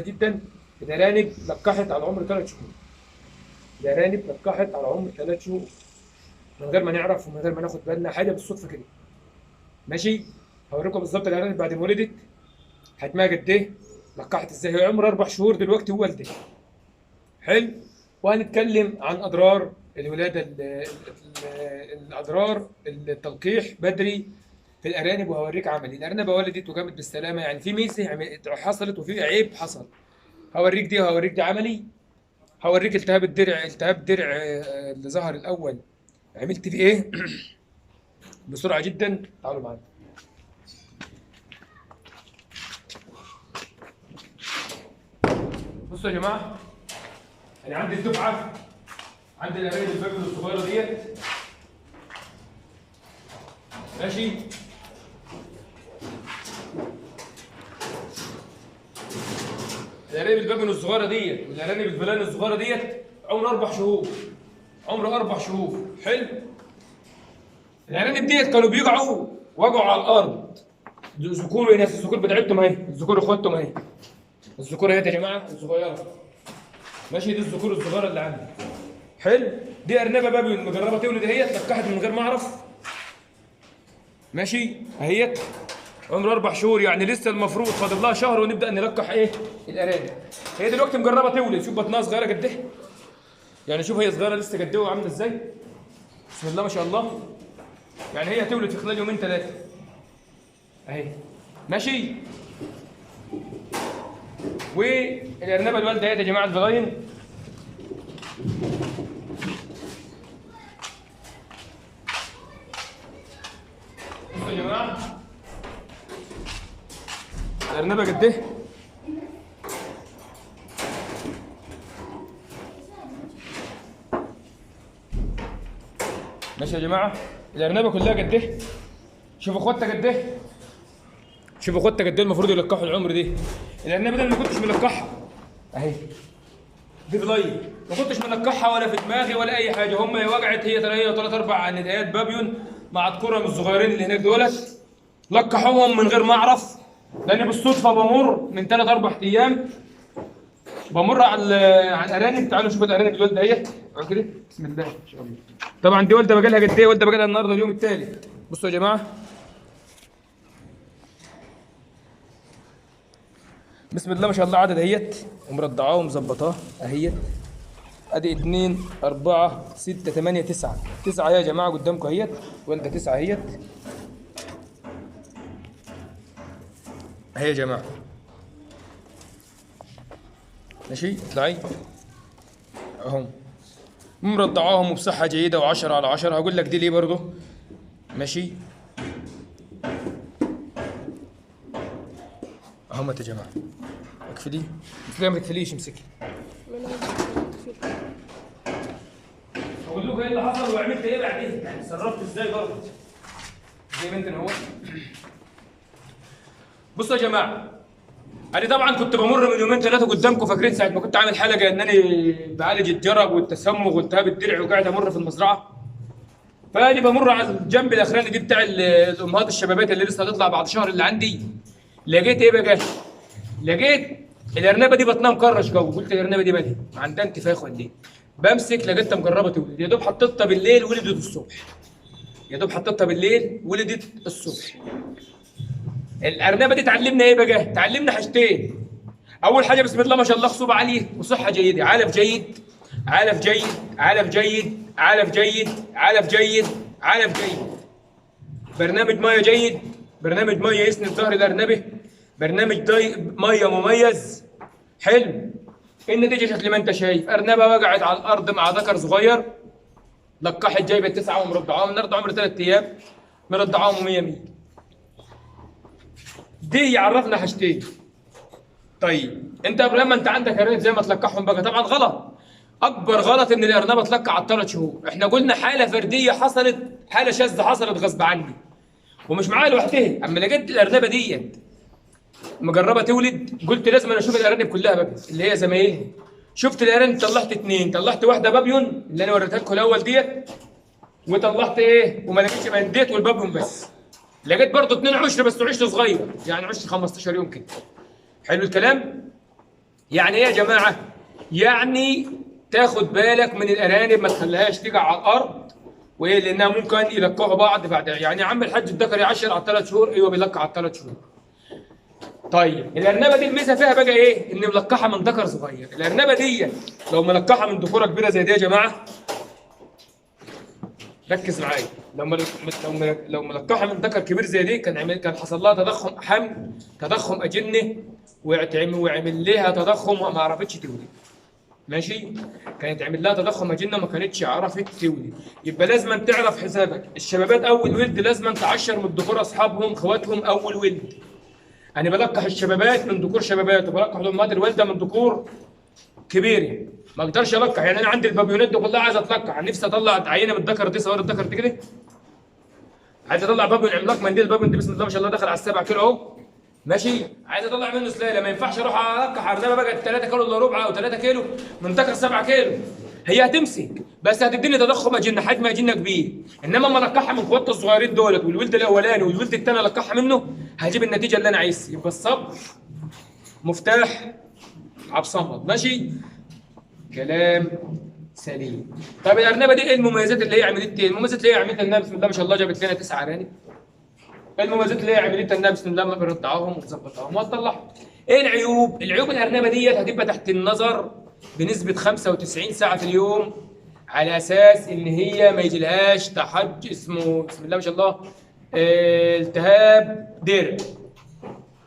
جدا. الارانب لقحت على عمر 3 شهور. الارانب لقحت على عمر 3 شهور من غير ما نعرف ومن غير ما ناخد بالنا، حاجة بالصدفة كده. ماشي، هوريكم بالظبط الارانب بعد ما ولدت حجمها قد ايه، لقحت ازاي. هي عمر 4 شهور دلوقتي وولدت. حلو. وهنتكلم عن اضرار الولادة، الاضرار التلقيح بدري في الارانب، وهوريك عملي. الارنبه ولدت وقامت بالسلامة، يعني في ميزة حصلت وفي عيب حصل. هوريك دي وهوريك دي عملي. هوريك التهاب الدرع، التهاب درع اللي ظهر الاول عملت فيه ايه بسرعة جدا. تعالوا معانا. بصوا يا جماعة، انا عندي الدفعة، عندي الارانب البابل الصغيرة ديت. ماشي، الارانب البابل الصغيرة ديت والارانب الفلان الصغيرة ديت عمر 4 شهور، عمر 4 شهور. حلو. الارانب ديت كانوا بيقعوا وقعوا على الارض، ذكور وناس. الذكور بتاعتهم اهي، الذكور اخواتهم اهي، الذكور اهي يا جماعة الصغيرة. ماشي، دي الذكور الصغيرة اللي عندي. حلو. دي ارنبه بابل مجربه تولد اهيت، لقحت من غير ما اعرف. ماشي اهيت، عمر 4 شهور، يعني لسه المفروض فاضل لها شهر ونبدا نلقح ايه الارانب. هي دلوقتي مجربه تولد، شوف بطنها صغيرة قد ايه، يعني شوف هي صغيرة لسه قد ايه وعامله ازاي، بسم الله ما شاء الله. يعني هي هتولد في خلال 2 3 اهي. ماشي. والارنبه الوالدة اهي يا جماعة الفلاين. بصوا يا جماعة الارنبه قد ايه. ماشي يا جماعة، الارنبه كلها قد ايه. شوفوا اخواتها قد ايه، شوفوا اخواتها قد ايه المفروض يلقحوا العمر دي. الارنبه دي انا ما كنتش ملقحها اهي، دي فلاين ما كنتش ملقحها ولا في دماغي ولا اي حاجة. هم وقعت هي 3 4 ندايات بابيون مع الكره من الصغيرين اللي هناك دولت، لقحوهم من غير ما اعرف، لان بالصدفة بمر من 3 4 ايام بمر على الارانب. تعالوا شوفوا الارانب الوالدة اهيت كده، بسم الله ما شاء الله. طبعا دي والده بقالها قد ايه؟ والده بقالها النهارده اليوم الثالث. بصوا يا جماعة، بسم الله ما شاء الله، عدد اهيت ومرضعاه ومظبطاه اهيت. ادي 2 4 6 8 9 9 يا جماعة قدامكم اهيت، والده 9 اهيت اهي يا جماعة. ماشي، اطلعي اهم مرضعاهم وبصحه جيدة و10 على 10. هقول لك دي ليه برضه. ماشي اهم يا جماعة. اكفلي، لا ما تكفليش، امسكي. هقول لكم ايه اللي حصل وعملت ايه بعدين، يعني اتصرفت ازاي برضه زي ما انت اهو. بصوا يا جماعة، انا طبعا كنت بمر من 2 3 قدامكم، فاكرين ساعة ما كنت عامل حلقة ان انا بعالج الجرب والتسمغ والتهاب الدرع وقاعد امر في المزرعة. فانا بمر على الجنب الاخراني دي بتاع الامهات الشبابات اللي لسه هتطلع بعد شهر اللي عندي. لقيت ايه بقى؟ لقيت الارنبه دي بطنها مكرش جوه. قلت الارنبه دي مالها؟ عندها انتفاخ ولا ايه؟ بمسك لقيتها مجربه تولد، يا دوب حطيتها بالليل ولدت الصبح. يا دوب حطيتها بالليل ولدت الصبح. الارنبه دي تعلمنا ايه بقى؟ تعلمنا حاجتين. اول حاجة بسم الله ما شاء الله خصوبة عالية وصحة جيدة، علف جيد، علف جيد، علف جيد، علف جيد، علف جيد، علف جيد. برنامج مية جيد، برنامج مية يسند ظهر الارنبه، برنامج مية مميز. حلو. النتيجة شكل ما انت شايف، ارنبه وقعت على الارض مع ذكر صغير، لقحت جايبه 9 ومرضعاهم النهارده عمر 3 ايام، مرضعاهم 100 100. دي يعرفنا حاجتين. طيب انت قبل ما انت عندك ارانب زي ما تلقحهم بقى، طبعا غلط. اكبر غلط ان الارنبه تلقح على 3 شهور. احنا قلنا حاله فردية حصلت، حاله شاذة حصلت غصب عني ومش معايا لوحدها. اما لقيت الارنبه ديت مجربه تولد، قلت لازم انا اشوف الارانب كلها بقى اللي هي زمايلها. شفت الارانب، طلعت 2، طلعت واحدة بابيون اللي انا وريتها لكم الاول ديت، وطلعت ايه وما لقيتش بنديت والبابيون بس. لقيت برضه 2 عشر، بس عشر صغير، يعني عشر 15 يوم كده. حلو الكلام. يعني ايه يا جماعة؟ يعني تاخد بالك من الارانب، ما تخليهاش تيجي على الارض، وايه؟ لانها ممكن يلقحوا بعض بعد. يعني يا عم الحاج الذكر يعشر على 3 شهور، ايوه بيلقح على 3 شهور. طيب الارنبه دي الميزة فيها بقى ايه؟ ان ملقحة من ذكر صغير. الارنبه دي لو ملقحة من ذكوره كبيرة زي دي يا جماعة، ركز معايا، لو ملقحة من ذكر كبير زي دي كان حصل لها تضخم حمل، تضخم اجنه، وعمل لها تضخم وما عرفتش تولد. ماشي؟ كانت عمل لها تضخم اجنه وما كانتش عرفت تولد. يبقى لازم تعرف حسابك. الشبابات اول ولد لازم تعشر من الذكور اصحابهم اخواتهم اول ولد. انا بلقح الشبابات من ذكور شبابات، وبلقح الامهات الوالدة من ذكور كبيرة. ما اقدرش القح، يعني انا عندي البابيونات دي كلها عايز اتلقح، نفسي اطلع عينه من الذكر دي، صور الذكر دي كده، عايز اطلع بابيون عملاق منديل. البابيون دي بسم الله ما شاء الله دخل على 7 كيلو اهو. ماشي؟ عايز اطلع منه سلالة، ما ينفعش اروح القح ارنبه بقى 3 كيلو الا ربع او 3 كيلو من ذكر 7 كيلو. هي هتمسك بس هتديني تضخم اجنه، حجم اجنه كبير. انما اما القحها من اخواتها الصغيرين دولت، والولد الاولاني والولد الثاني القحها منه، هجيب النتيجة اللي انا عايزها. يبقى الصبر مفتاح عبد الصمد. ماشي؟ كلام سليم. طيب الارنبه دي ايه المميزات اللي هي عملت ايه؟ المميزات اللي هي عملتها انها بسم الله ما شاء الله جابت لنا 9 ارانب. المميزات اللي هي عملتها انها بسم الله ما بنرضعهم ومظبطاهم وهتطلعهم. ايه العيوب؟ العيوب الارنبه ديت هتبقى تحت النظر بنسبة 95 ساعة في اليوم، على اساس ان هي ما يجيلهاش تحج اسمه بسم الله ما شاء الله التهاب درع.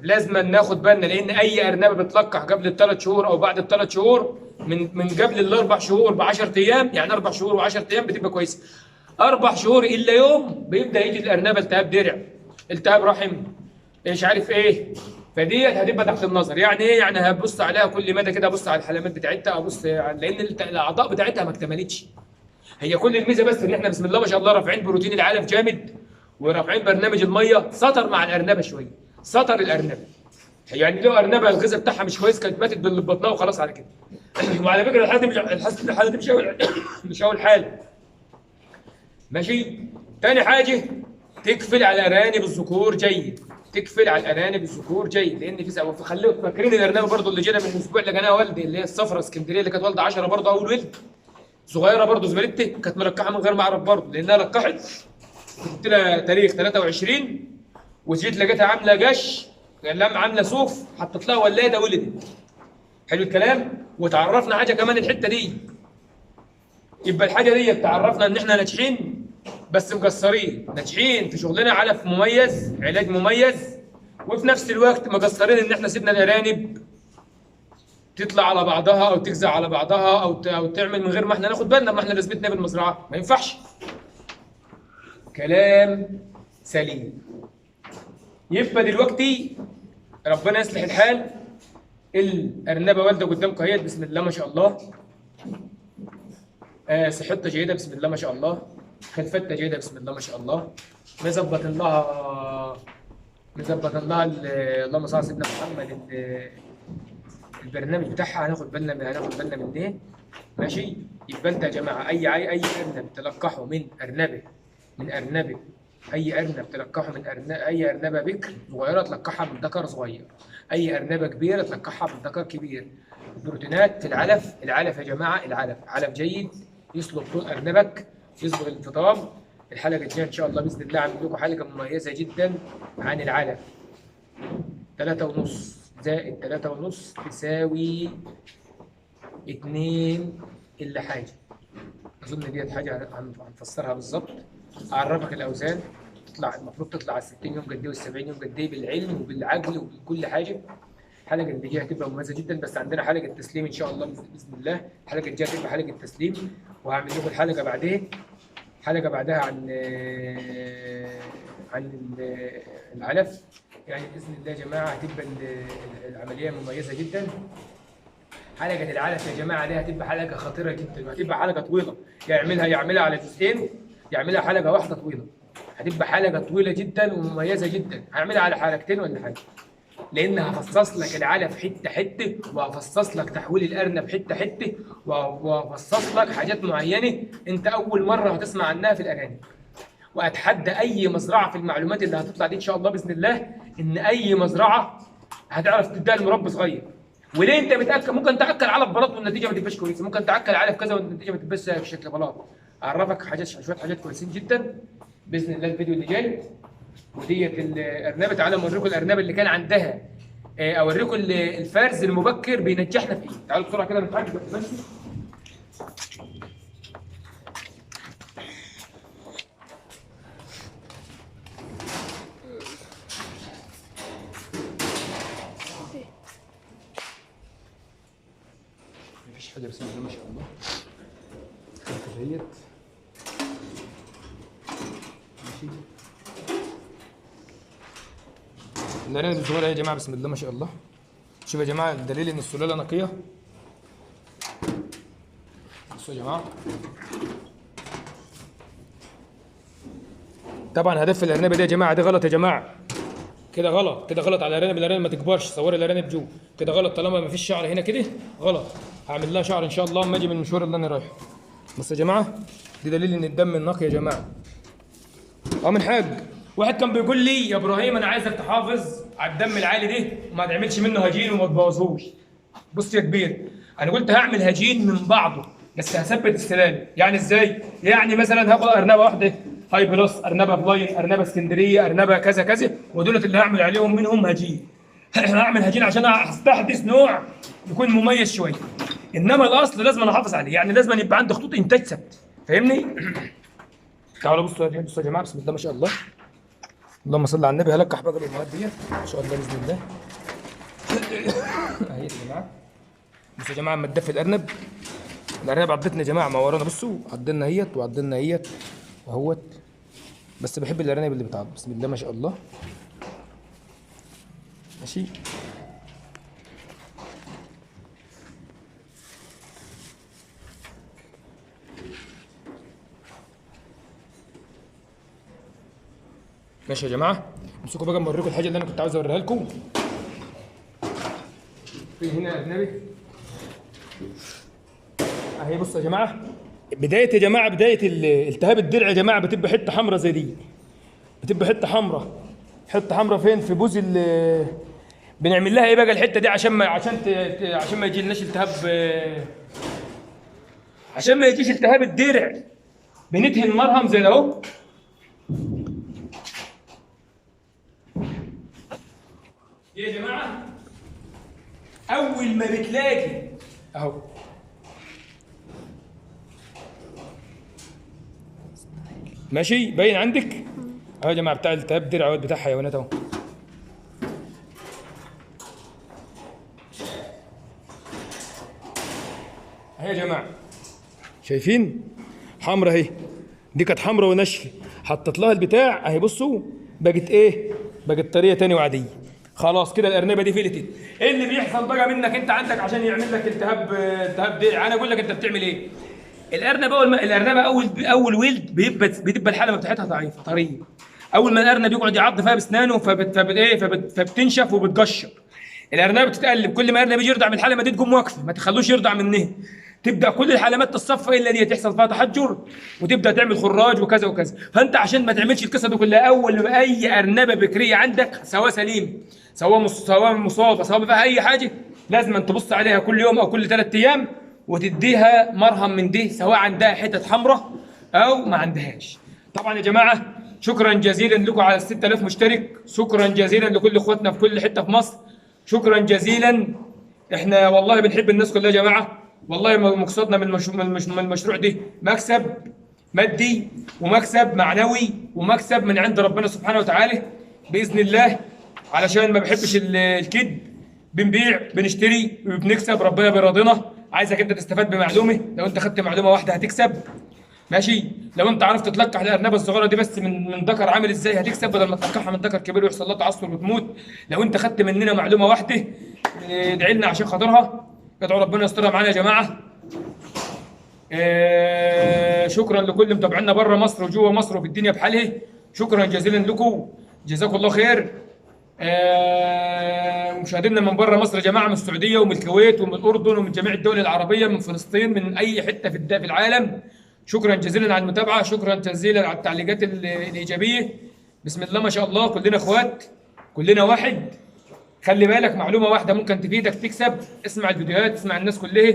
لازم ناخد بالنا، لان اي ارنبه بتلقح قبل ال3 شهور او بعد ال3 شهور، من قبل ال4 شهور ب10 ايام، يعني 4 شهور و10 ايام بتبقى كويسة. 4 شهور الا يوم بيبدا يجي الارنبه التهاب درع، التهاب رحم، مش عارف ايه. فديت هتبقى تحت النظر. يعني ايه؟ يعني هبص عليها كل مدى كده، ابص على الحلمات بتاعتها، ابص لان الاعضاء بتاعتها ما اكتملتش. هي كل الميزة بس ان احنا بسم الله ما شاء الله رافعين بروتين العلف جامد، ورافعين برنامج المية، سطر مع الارنبه شوية، سطر الارنبه. يعني لو ارنبه الغذاء بتاعها مش كويس كانت ماتت باللي في بطنها وخلاص على كده. وعلى فكرة الحالة دي مش اول حاله. ماشي؟ تاني حاجة تكفل على ارانب الذكور جيد، تكفل على الارانب الذكور جيد، لان في سبب. خليكم فاكرين الارنبه برضو اللي جينا من الاسبوع اللي جناها والدي، اللي هي الصفرة اسكندرية اللي كانت والده 10 برضو اول ولد، صغيرة برضو زميلتي، كانت ملقحة من غير ما اعرف برضو، لانها لقحت كنت لها تاريخ 23، وجيت لقيتها عامله جش، لما عامله صوف، حطيت لها ولاده ولدت. حلو الكلام؟ وتعرفنا حاجة كمان الحتة دي. يبقى الحاجة دي تعرفنا ان احنا ناجحين بس مقصرين، ناجحين في شغلنا، علف مميز، علاج مميز، وفي نفس الوقت مقصرين ان احنا سيبنا الارانب تطلع على بعضها او تجزع على بعضها او تعمل من غير ما احنا ناخد بالنا، ما احنا لازمتنا بالمزرعه، ما ينفعش. كلام سليم. يبقى دلوقتي ربنا يصلح الحال. الارنبه والده قدامكم اهيت بسم الله ما شاء الله، صحتها جيدة بسم الله ما شاء الله، خلفتها جيدة بسم الله ما شاء الله، مظبط لها اللهم صل على سيدنا محمد البرنامج بتاعها. هناخد بالنا من ايه؟ ماشي؟ يبقى انت يا جماعة اي ارنب تلقحه من ارنبه، اي ارنب تلقحه من اي ارنبه بكر صغيرة تلقحها من ذكر صغير، اي ارنبه كبيرة تلقحها من ذكر كبير. البروتينات في العلف، العلف يا جماعة، العلف علف جيد يصلب طول ارنبك، يصبغ الانفطام. الحلقة الجاية ان شاء الله باذن الله عامل لكم حلقة مميزة جدا عن العلف. 3.5 زائد 3.5 تساوي 2 الا حاجة. اظن ديت حاجة هنفسرها بالظبط. اعرفك الاوزان، تطلع المفروض تطلع على 60 يوم قد ايه وال 70 يوم قد ايه، بالعلم وبالعجل وبكل حاجة. الحلقة اللي جاية هتبقى مميزة جدا، بس عندنا حلقة تسليم ان شاء الله باذن الله. الحلقة الجاية هتبقى حلقة تسليم، وهعمل لكم الحلقة بعدين، حلقة بعدها عن العلف. يعني باذن الله يا جماعة هتبقى العملية مميزة جدا. حلقة العلف يا جماعة دي هتبقى حلقة خطيرة جدا، وهتبقى حلقة طويلة، يعملها على جزئين، يعملها حلقة واحدة طويلة، هتبقى حلقة طويلة جدا ومميزة جدا. هعملها على حلقتين ولا حاجة، لان هفصص لك العلف حتة حتة، وهفصص لك تحويل الارنب حتة حتة، وهفصص لك حاجات معينة انت اول مرة هتسمع عنها في الارانب. واتحدى اي مزرعة في المعلومات اللي هتطلع دي ان شاء الله باذن الله، ان اي مزرعة هتعرف تديها لمربي صغير. وليه انت بتاكل؟ ممكن تاكل علف بلاط والنتيجة ما تبقاش كويسة، ممكن تاكل علف كذا والنتيجة ما تبقاش بشكل بلاط. اعرفك حاجات، شوية حاجات كويسين جدا باذن الله الفيديو اللي جاي. وديت الارنبه، تعالوا اوريكم الارنبه اللي كان عندها، اوريكم الفرز المبكر بينجحنا في ايه. تعالوا بسرعة كده نتحرك. مفيش حاجة بسم الله ما شاء الله. ديت ماشي. الارانب الصغيرة يا جماعة بسم الله ما شاء الله. شوف يا جماعة الدليل ان السلالة نقية. بصوا يا جماعة، طبعا هدف الارنبه دي يا جماعة، دي غلط يا جماعة، كده غلط، كده غلط على الارانب. الارانب ما تكبرش، صوري الارانب جوه كده غلط، طالما ما فيش شعر هنا كده غلط. هعمل لها شعر ان شاء الله اما اجي من المشوار اللي انا رايحة. بس يا جماعة دي دليل ان الدم النقي يا جماعة. من حاج واحد كان بيقول لي يا ابراهيم انا عايزك تحافظ على الدم العالي ده وما تعملش منه هجين وما تبوظهوش. بص يا كبير، انا قلت هعمل هجين من بعضه بس هثبت السلالة. يعني ازاي؟ يعني مثلا هاخد ارنبه واحدة high plus، ارنبه بلاين، ارنبه اسكندرية، ارنبه كذا كذا، ودولت اللي هعمل عليهم منهم هجين. هعمل هجين عشان استحدث نوع يكون مميز شوية، انما الاصل لازم انا احافظ عليه، يعني لازم يبقى عندي خطوط انتاج ثابتة، فاهمني؟ تعالوا بصوا يا جماعة بسم الله ما شاء الله، اللهم صل على النبي. هلقح بقى الامهات ديت ان شاء الله باذن الله. اهي يا جماعة، بصوا يا جماعة اما تدفي الارنب، الارنب عضتنا يا جماعة ما ورانا، بصوا عضلنا اهيت وعضلنا اهيت اهوت، بس بحب الارانب اللي بتعض بسم الله ما شاء الله. ماشي. ماشي يا جماعة، امسكوا بقى اما اوريكم الحاجة اللي انا كنت عاوز اوريها لكم. في هنا ارنبي اهي. بصوا يا جماعة، بداية يا جماعة، بداية التهاب الدرع يا جماعة بتبقى حتة حمراء زي دي، بتبقى حتة حمراء، حتة حمراء فين؟ في بوز ال. بنعمل لها ايه بقى الحتة دي عشان ما عشان عشان ما يجيلناش التهاب، عشان ما يجيش التهاب الدرع، بندهن مرهم زي ده اهو. يا جماعة اول ما بتلاقي اهو ماشي، باين عندك اهو يا جماعة بتاع التهاب درع اهو بتاع حيوانات اهو. اهي يا جماعة شايفين حمرا اهي، دي كانت حمرا وناشفه، حطيت لها البتاع اهي، بصوا بقت ايه؟ بقت طرية تاني وعاديه. خلاص كده الارنبه دي فلتت. ايه اللي بيحصل بقى منك انت عندك عشان يعمل لك التهاب درع؟ انا اقول لك انت بتعمل ايه. الارنب اول ما الارنبه اول ولد بتبقى الحلبة بتاعتها ضعيفة طرية. اول ما الارنب يقعد يعض فيها باسنانه فبتنشف وبتقشر. الارنبه بتتقلب، كل ما الارنب يجي يرضع من الحلمة دي تقوم واقفة، ما تخلوش يرضع منها. تبدا كل الحلمات تتصفى الا دي تحصل فيها تحجر وتبدا تعمل خراج وكذا وكذا. فانت عشان ما تعملش القصة دي كلها، اول ما اي ارنبه بكريه عندك سواء سليم سواء مصابه سواء فيها اي حاجة، لازم تبص عليها كل يوم او كل 3 ايام وتديها مرهم من دي، سواء عندها حتت حمراء او ما عندهاش. طبعا يا جماعة شكرا جزيلا لكم على 6000 مشترك، شكرا جزيلا لكل اخواتنا في كل حتة في مصر، شكرا جزيلا. احنا والله بنحب الناس كلها يا جماعة، والله مقصدنا من المشروع ده مكسب مادي ومكسب معنوي ومكسب من عند ربنا سبحانه وتعالى باذن الله. علشان ما بحبش الكذب، بنبيع بنشتري وبنكسب، ربنا بيراضينا. عايزك انت تستفاد بمعلومة، لو انت خدت معلومة واحدة هتكسب ماشي. لو انت عرفت تلقح الارنبه الصغيرة دي بس من ذكر عامل ازاي هتكسب، بدل ما تلقحها من ذكر كبير ويحصل لها تعثر وتموت. لو انت خدت مننا معلومة واحدة ادعي لنا عشان خاطرها، ادعوا ربنا يسترها معانا يا جماعة. شكرا لكل متابعينا بره مصر وجوه مصر وفي الدنيا بحالها، شكرا جزيلا لكم، جزاكم الله خير. ومشاهدينا من بره مصر يا جماعة، من السعودية ومن الكويت ومن الاردن ومن جميع الدول العربية، من فلسطين، من اي حتة في العالم، شكرا جزيلا على المتابعة، شكرا جزيلا على التعليقات الايجابية. بسم الله ما شاء الله، كلنا اخوات، كلنا واحد. خلي بالك معلومة واحدة ممكن تفيدك تكسب، اسمع الفيديوهات، اسمع الناس كلها،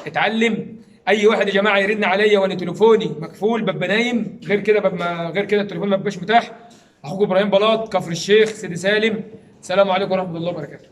اتعلم. اي واحد يا جماعة يرن عليا وانا تليفوني مقفول ببقى نايم، غير كده ببقى غير كده التليفون ما بيبقاش متاح. اخوكم ابراهيم بلاط، كفر الشيخ، سيدي سالم. السلام عليكم ورحمة الله وبركاته.